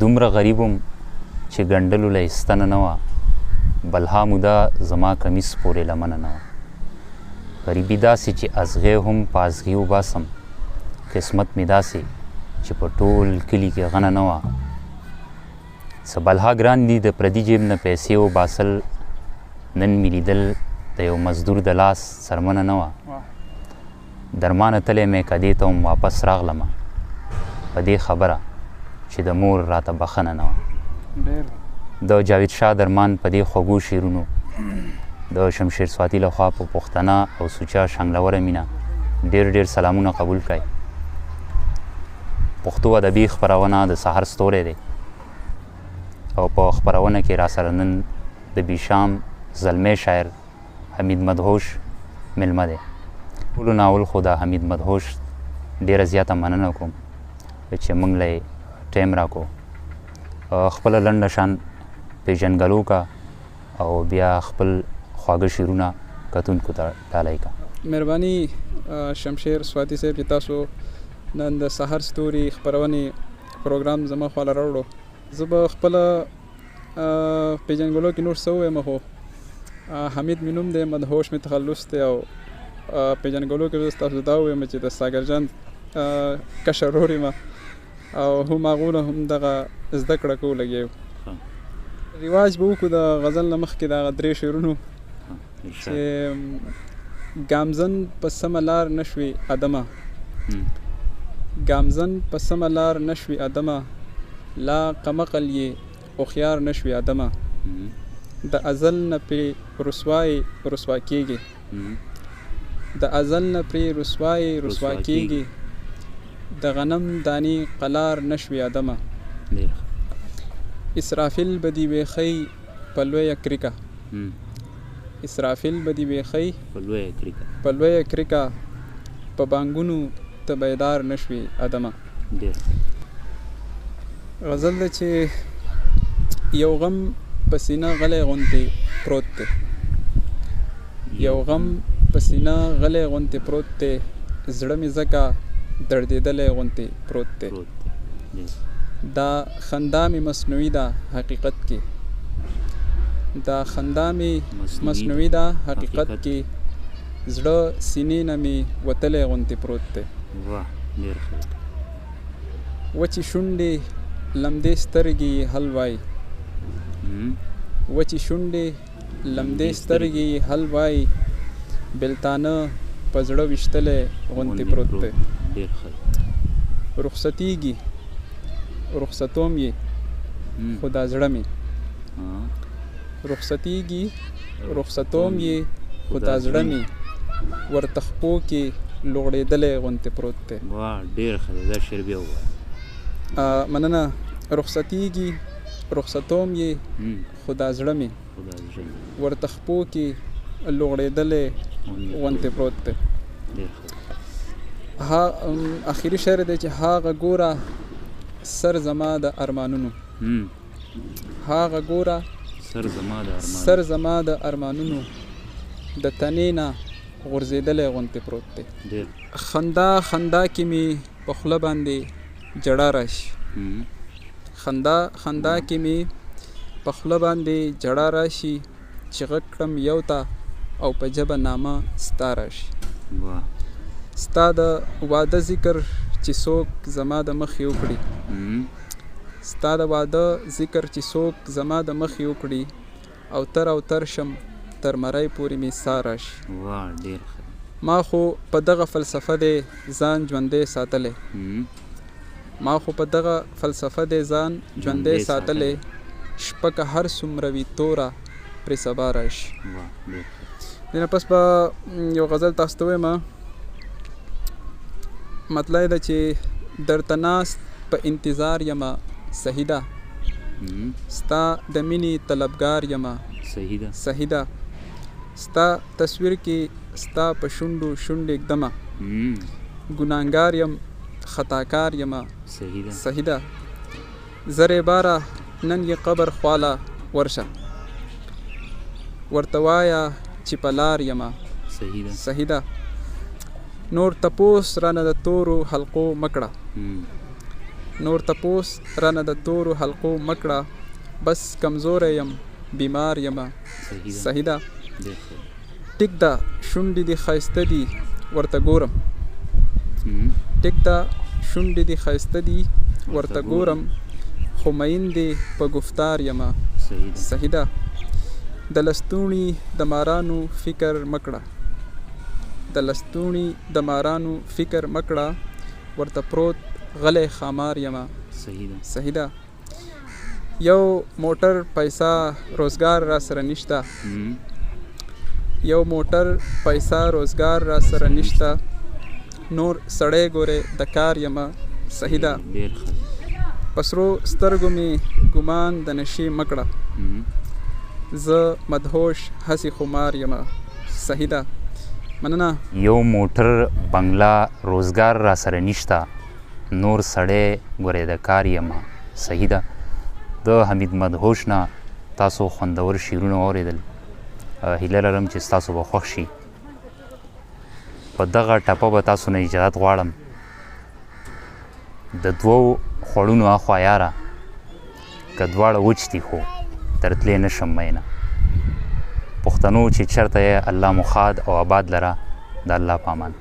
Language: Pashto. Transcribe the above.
دومره غریب وم چې ګنډلو له یې ستنه نه وه، بلها موده زما کمیس پورې لمنه نه وه. غریبي داسې چې ازغی هم په ازغي وباسم، قسمت مې داسې چې په ټول کلي کې غنه نه وه. څه بلها ګران دي د پردي جیب نه پیسې وباسل، نن مې لیدل د یو مزدور د لاس څرمنه نه وه. درمانه تللی مې کدې ته وم واپس راغلمه، په دې خبره چې د مور راته بخښنه نه وه. د جاوید شاه درمان په دې خوږو شعرونو د شمشیر سواتی له خوا په پښتنه او سوچه شانګلوره مینه ډیر ډیر سلامونه قبول کړئ. پښتو ادبي خپرونه د سحر ستوری دی او په خپرونه کې راسره نن د بیشام زلمی شاعر حمید مدهوش مېلمه دی. ټولو نه اول خو د حمید مدهوش ډیره زیاته مننه کوم چې موږ له ټایم راکو، خپله لنډه شان پیژندګلو کا او بیا خپل خواږه شعرونه کتونکو ته ډالۍ کا. مهرباني شمشیر سواتی صاحب چې تاسو نن د سحر ستوري خپرونې پروګرام زما خواله راوړو. زه به خپله پیژندګلو کې نور څه ووایم، خو حمید مې نوم دی، مدهوش مې تخلص دی، او پیژندګلو کې زه تاسو دا ووایم چې د ساګر جان کشر ورور یم او هم هغو نه هم دغه زده کړه کوو لګیا یو. رواج به وکړو د غزل نه مخکې دغه درې شعرونو چې ګامزن په سمه لار نه شوې ادمه، ګامزن په سمه لار نه شوې ادمه، لا قمقل یې هوښیار نه شوې ادمه، د ازل نه پرې رسوایې رسوا کېږي، د ازل نه پرې رسوایې رسوا کېږي، د غنم دانې قلار نه شوې ادمه، اسرافیل به دې ویښی په لویه کریکه، اسرافیل به دې ویښی په لویه کریکه، په بانګونو ته بیدار نه شوې ادمه. غزل ده چې یو غم په سینه غلی غوندې پروت دی، یو غم په سینه غلی غوندې پروت دی، زړه مې ځکه دردېدلی غوندې پروت دی، دا خندا مې مصنوعي ده حقیقت کې، دا خندا مې مصنوعي ده حقیقت کې، زړه سینې نه مې وتلی غوندې پروت دی. واه ډېر ښه. وچې شونډې لمدې سترګې یې حل وایي، وچې شونډې لمدې سترګې یې حل وایي، بېلتانه په زړه ویشتلی غوندې پروت دی. ډېر ښه. رخصتېږي رخصتوم یې خو دا زړه مې، رخصتېږي رخصتوم یې خو دا زړه مې ورته خپو کې لوغړېدلی غوندې پروت دی. واه ډېر ښه دی، دا شعر بیا ووایه. مننه. رخصتېږي رخصتوم یې خو دا زړه مې ورته خپو کې لوغړېدلی غوندې پروت دی. ها اخري شعر دی چې هاغه ګوره سر زما د ارمانونو، هاغه ګوره سر زما د ارمانونو، د تنې نه غورځېدلی غوندې پروت دی. خندا خندا کې مې په خوله باندې جړا راشي، خندا خندا کې مې په خوله باندې جړا راشي، چې غږ کړم یو ته او په ژبه نامه ستا راشي. ستا د واده ذکر چې څوک زما د مخې وکړي، ستا د واده ذکر چې څوک زما د مخې وکړي، او تر او تر شم تر مرۍ پورې مې سا راشي. واه ډېر ښه. ما خو په دغه فلسفه دی ځان ژوندی ساتلی، ما خو په دغه فلسفه دی ځان ژوندی ساتلی، شپه که هر څومره وي توره پرې سبا راشي. دې نه پس به یو غزل تاسو ته وایم، مطلع ده چې درته ناست په انتظار یمه صحیح ده، ستا د مینې طلبګار یمه صحیح ده، ستا تصویر کې ستا په شونډو شونډې ږدمه، ګناهګار یم خطاکار یمه صحیح ده، زه ریباره نن یې قبر خواله ورشه، ورته وایه چې په لار یمه صحیح ده، نور تپوس رانه د تورو حلقو مه کړه، نور تپوس رانه د تورو حلقو مه کړه بس کمزوری یم بیمار یمه. صحیح ده. ټیک ده شونډې دې ښایسته دي ورته ګورم. ټیک ده شونډې دې ښایسته دي ورته ګورم خو مئین دې په ګفتار یمه. صحیح ده. د لستوڼي د مارانو فکر مه کړه. د لستوڼي د مارانو فکر مه کړه ورته پروت غلی ښامار یمه. صحیح ده. یو موټر پیسه روزګار راسره نشته. یو موټر پیسه روزګار راسره نشته نور سړی ګورې د کار یمه. صحیح ده. په سرو سترګو مې ګمان د نشې مه کړه زه مدهوش هسې خمار یمه. صحیح ده. مننه. یو موټر بنګله روزګار راسره نشته نور سړی ګورې د کار یمه. صحیح ده. د حمید مدهوش نه تاسو خوندور شعرونه واورېدل. هیله لرم چې ستاسو به خوښ شي. په دغه ټپه به تاسو نه اجازت غواړم. د دوو خوړونو اخوا یاره که دواړه وچ دي خو تر تلې نه شم مینه. پښتنو چې چرته یې الله مو ښاد او آباد لره. د الله په امان.